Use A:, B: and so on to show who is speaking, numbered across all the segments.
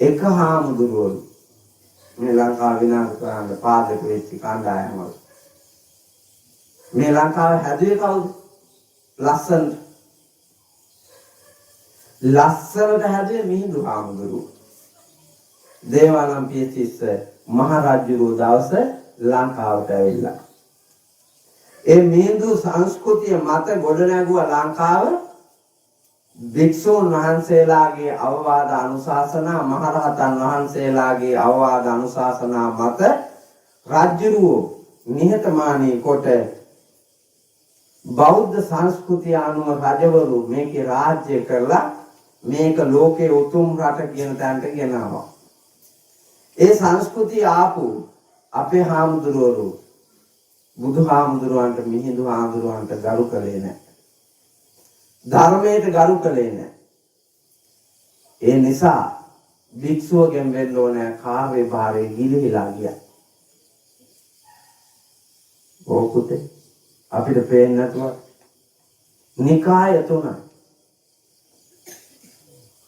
A: එක හාමුදුරුවෝ මේ ලංකාව විනාශ කරන්න පාදක වෙච්ච කණ්ඩායම වල. මේ ලංකාව හැදුවේ කවුද? ලස්සනට. ලස්සනට හැදුවේ මිහිඳු හාමුදුරුවෝ. දේවානම්පියතිස්ස මහ රජුරෝ දවස ලංකාවට ඇවිල්ලා. ඒ මිහිඳු සංස්කෘතිය මත ගොඩනැගුව ලංකාව භික්ෂූන් වහන්සේලාගේ අවවාද අනුශාසනා, මහරහතන් වහන්සේලාගේ අවවාද අනුශාසනා මත රජුරෝ නිහතමානී කොට බෞද්ධ සංස්කෘතිය අනුව රජවරු මේකේ රාජ්‍ය කරලා මේක ලෝකේ උතුම් රට කියන තැනට ගෙනාවා. ඒ සංස්කෘතිය ආපු අපේ හාමුදුරුවරු බුදුහාමුදුරුවන්ට මිහිඳු හාමුදුරුවන්ට ගරු කළේ නැහැ. ධර්මයට ගරු කළේ නැහැ. ඒ නිසා භික්ෂුවගෙන් වෙන්න ඕනෑ කාර්යභාරය ගිලිහිලා ගියා. ඔව් පුතේ, අපිට පේන්නේ නැතුව නිකාය තුනයි.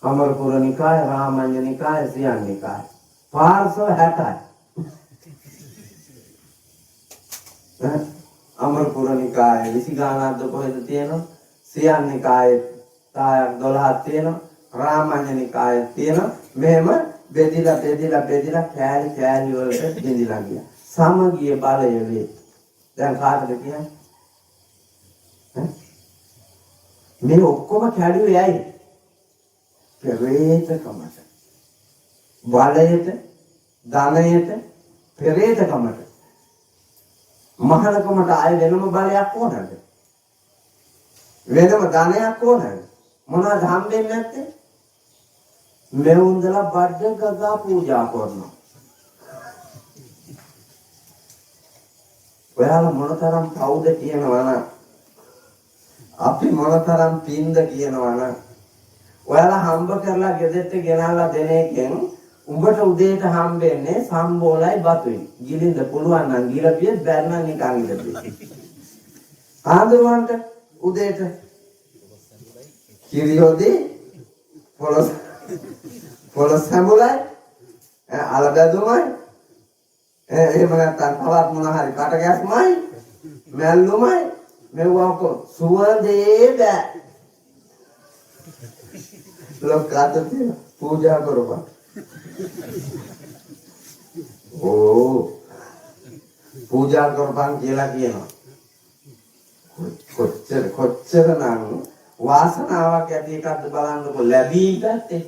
A: අමරපුර නිකාය, රාමඤ්ඤ නිකාය, සියන් නිකාය. පාර්ශව 60යි. අමරපුර නිකායේ 20 ගානක්ද කොහෙද තියෙනවා? සියන් නිකායේ තායක් 12ක් තියෙනවා. රාමඤ්ඤ නිකායේ තියෙනවා. මෙහෙම බෙදිලා බෙදිලා බෙදිලා කෑලි කෑලි වලට බෙදිලා ගියා. සමගිය බලය වේ. දැන් කාටද කියන්නේ? මේ ඔක්කොම කැඩුවේ ඇයි? පෙරේතකමට. බලයට, ධනයට, පෙරේතකමට. මහලකමට ආය වෙනම බලයක් ඕනද? වෙනම ධනයක් ඕනද? මොනවද හම්බෙන්නේ නැත්තේ? මෙවුන්දලා බඩ ගගා පූජා කරනවා. ඔයාලා මොනතරම් පවුද කියනවා නම්, අපි මොනතරම් පින්ද කියනවා නම්, ඔයාලා හම්බ කරලා ගෙදරට ගෙනල්ලා දෙන එකෙන් උඹට උදේට හම්බෙන්නේ සම්බෝලයි බතුයි. ගිලින්ද පුළුවන් නම් ගිලපිය, බැරි නම් නිකන් ඉඳපිය. ආඳුරවන්ට උදේට කිරියොදි පොළොස් පොළොස් සම්බෝලයි අල බැදුමයි, එහෙම නැත්නම් තවත් මොන හරි කට ගැස්මයි මැල්ලුමයි මෙව්වා ඔක්කොම සුවඳේ බෑ. ලොක්කාට තියෙන පූජා කරපන්. ඕ පූජා කරපන් කියලා කියනවා. කොච්චර කොච්චර නම් වාසනාවක් ඇති එකක්ද බලන්නකො ලැබීම් පැත්තේ.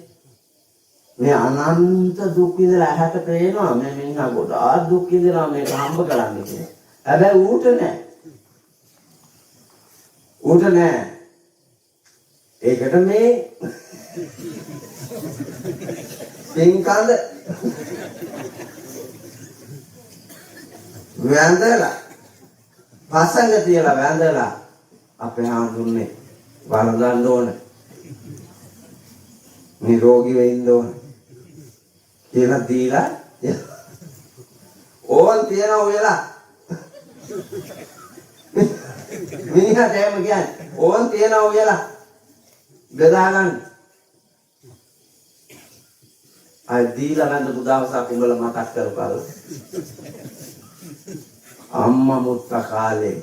A: මේ අනන්ත දුක් විඳලා ඇහැට පේනවා මේ මිනිහා ගොඩාක් දුක් විඳිනවා මේක හම්බ කරන්න කියලා. හැබැයි ඌට නෑ. ඌට නෑ. ඒකට මේ පින්කඳ වැඳලා පසඟ තියලා වැඳලා අපේ හාමුදුරනේ වළඳන්න ඕන, නිරෝගීව ඉන්න ඕන කියලා දීලා ඕන් තියන ඔයලා මිනිහට එහෙම කියන්නේ ඕන් තියන ඔයලා බෙදා ගන්න. අය දීලා වැඳපු දවසක් උඹලා මතක් කරපන්. අම්මා මුත්තා කාලේ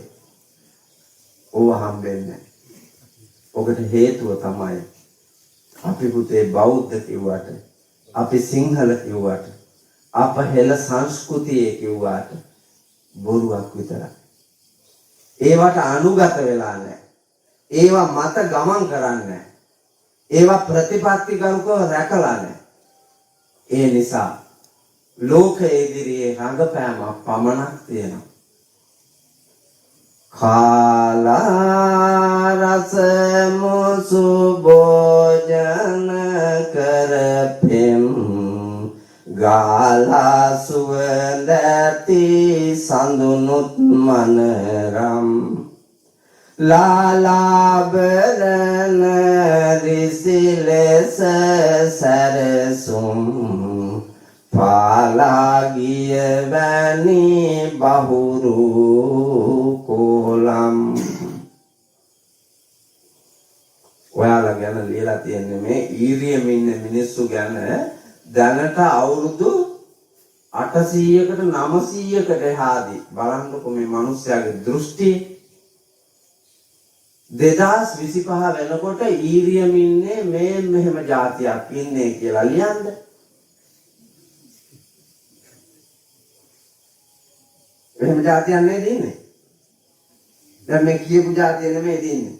A: ඕව හම්බෙන්නේ නැහැ. ඔකට හේතුව තමයි අපි පුතේ බෞද්ධ කිව්වට, අපි සිංහල කිව්වට, අප හෙළ සංස්කෘතියේ කිව්වට බොරුවක් විතරයි. ඒවට අනුගත වෙලා නැහැ. ඒවා මත ගමන් කරන්නේ නැහැ. ඒවා ප්‍රතිපත්තිගරුකව රැකලා නැහැ. ඒ නිසා ලෝක ඉදිරියේ රඟපෑමක් පමණක් තියෙනවා. කාලා රස මුසු භෝජන කරපෙම් ගාලා සුවඳ ඇති සඳුනුත් මනරම් ලාලාබරණ රිසි ලෙස සැරසුම් පාලා ගිය වැනි බහුරු කෝලම්. ඔයාලා ගැන ලියලා තියෙන්නේ මේ ඊරියම ඉන්න මිනිස්සු ගැන දැනට අවුරුදු 800කට 900කට එහාදී බලන්නකො මේ මිනිස්යාගේ දෘෂ්ටි. 2025 වෙනකොට ඊරියම ඉන්නේ මේ මෙහෙම જાතියක් ඉන්නේ කියලා ලියන්න. එහෙම જાතියක් නේද ඉන්නේ? දැන් මේ කියපු જાතිය නෙමෙයි ඉන්නේ.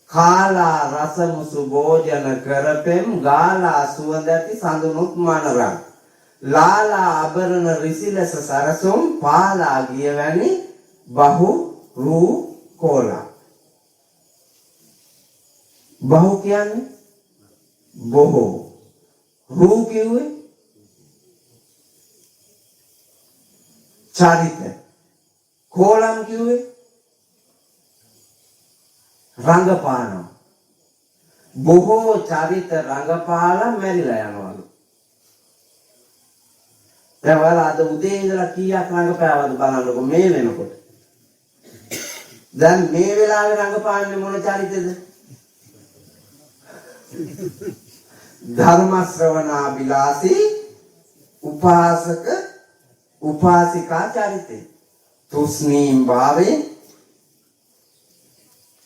A: කාලා රසමුසු භෝජන කරපෙම් ගාලා සුවඳ ඇති සඳුනුත් මනරම් ලාලා අබරණ රිසිලස සරසුම් පාලා ගියවැනි බහු රූ කෝලා. බහු කියන්නේ බොහෝ, රූ කිව්වේ චරිත, කෝලම් කිව්වේ රංගපානවා. බොහෝ චරිත රංගපාලා මැරිලා යනවලු. දැන් ඔයාලා අද උදේ ඉඳලා කීයක් රංගපෑවද බලන්නකො මේ වෙනකොට. දැන් මේ වෙලාවේ රංගපාන්නේ මොන චරිතද? ධර්ම ශ්‍රවණාබිලාසී උපාසක උපාසිකා චරිතේ. තුස්නීම් භාවයෙන්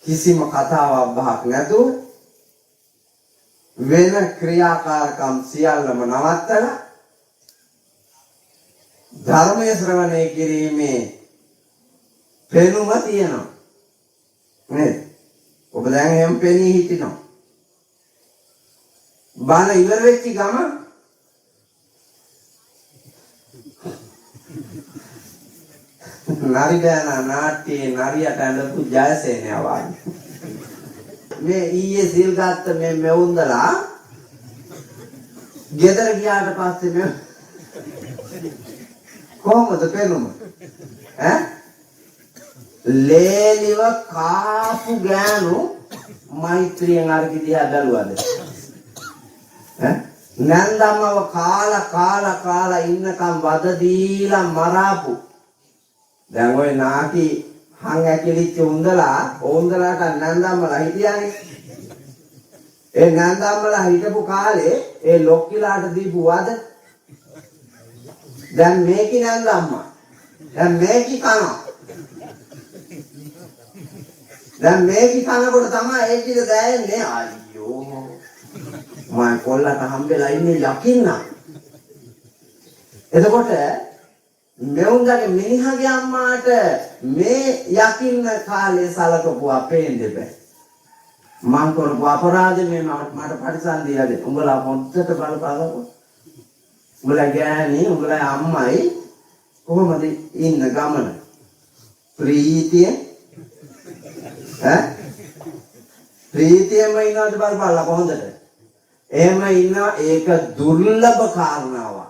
A: කිසිම කතාවක් බහක් නැතුව වෙන ක්‍රියාකාරකම් සියල්ලම නවත්තලා ධර්මය ශ්‍රවණය කිරීමේ පෙනුම තියෙනවා නේද? ඔබ දැන් එහෙම පෙනී හිටිනවා. බණ ඉවර වෙච්ච ගමන් නරිබෑනා නාට්‍යයේ නරියට ඇඳපු ජයසේනයා වාගේ. මේ ඊයේ සිල් ගත්ත මේ මෙවුන්දලා ගෙදර ගියාට පස්සේ මේ කොහොමද පෙනුම? ඈ ලේලිව කාපු ගෑනු මෛත්‍රියෙන් අරකි දිහා බැලුවද? ඈ නැන්දම්මව කාලා කාලා කාලා ඉන්නකම් වද දීලා මරාපු. දැන් ඔය නාකි හං ඇකිලිච්ච උන්දලා ඕන්දලාට නැන්දම්මලා හිටියානේ. ඒ නැන්දම්මලා හිටපු කාලේ ඒ ලොක්කිලාට දීපු වද දැන් මේකි නැන්දම්මා. දැන් මේකි කනවා. දැන් මේකි කනකොට තමයි ඒ ටික දැනෙන්නේ. අයියෝ මම කොල්ලට හම්බෙලා ඉන්නේ යකින්නා. එතකොට මෙවුන්දගේ මිනිහගේ අම්මාට මේ යකින්න කාලේ සලකපුවා පේන්න බෑ. මං කරපු අපරාධෙ මේ මට පරිසම් දීලා දෙන්න. උඹලා හොද්දට බලපාලකෝ. උඹලා ගෑණි උඹලා අම්මයි කොහොමද ඉන්න ගමන? ප්‍රීතියෙන් ඈ ප්‍රීතියෙන්ම ඉන්නවද බලපාලා කොහොමද? එහෙම ඉන්නවා. ඒක දුර්ලභ කාරණාවක්.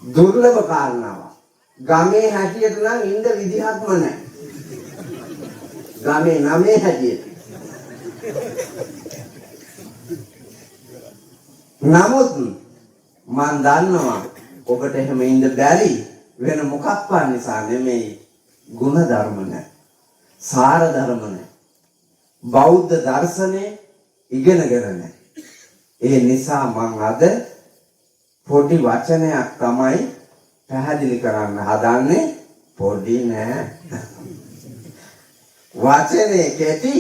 A: දුර්ලභ කාරණාවක්. ගමේ හැටියට නම් ඉන්න විදිහක්ම නැහැ. ගමේ නමේ හැටියට. නමුත් මං දන්නවා ඔබට එහෙම ඉන්න බැරි වෙන මොකක්වත් නිසා නෙමෙයි. ගුණ ධර්ම නැහැ. සාර ධර්ම නැහැ. බෞද්ධ දර්ශනය ඉගෙනගෙන නැහැ. ඒ නිසා මං අද පොඩි වචනයක් තමයි පැහැදිලි කරන්න හදන්නේ. පොඩි නෑ. වචනේ කෙටි.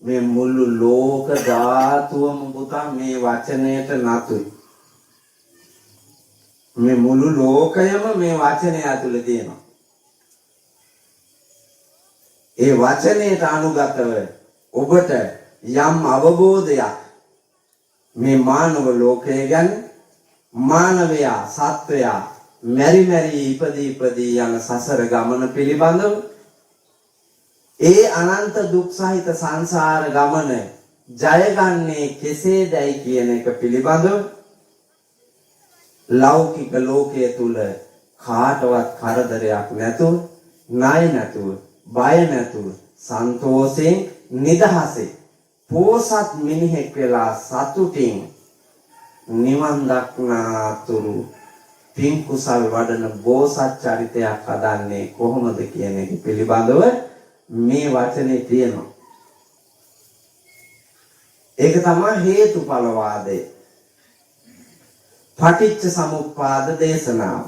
A: මේ මුළු ලෝක ධාතුවම පුතා මේ වචනයට නතුයි. මේ මුළු ලෝකයම මේ වචනය ඇතුලේ තියෙනවා. ඒ වචනයට අනුගතව ඔබට යම් අවබෝධයක් මේ මානව ලෝකය ගැන, මානවයා සත්වයා මෙරි මෙරි ඉපදී ඉපදී යන සසර ගමන පිළිබඳව, ඒ අනන්ත දුක් සහිත සංසාර ගමන ජයගන්නේ කෙසේදයි කියන එක පිළිබඳව ලෞකික ලෝකය තුල කාටවත් කරදරයක් නැතුව, ණය නැතුව, බය නැතුව, සන්තෝෂයෙන් නිදහසේ පෝසත් මිනිහෙක් වෙලා සතුටින් නිවන් දක්නාතුරු පින් කුසල් වඩන බෝසත් චරිතයක් හදන්නේ කොහොමද කියන එක පිළිබඳව මේ වචනේ තියෙනවා. ඒක තමයි හේතුඵලවාදය. පටිච්ච සමුප්පාද දේශනාව.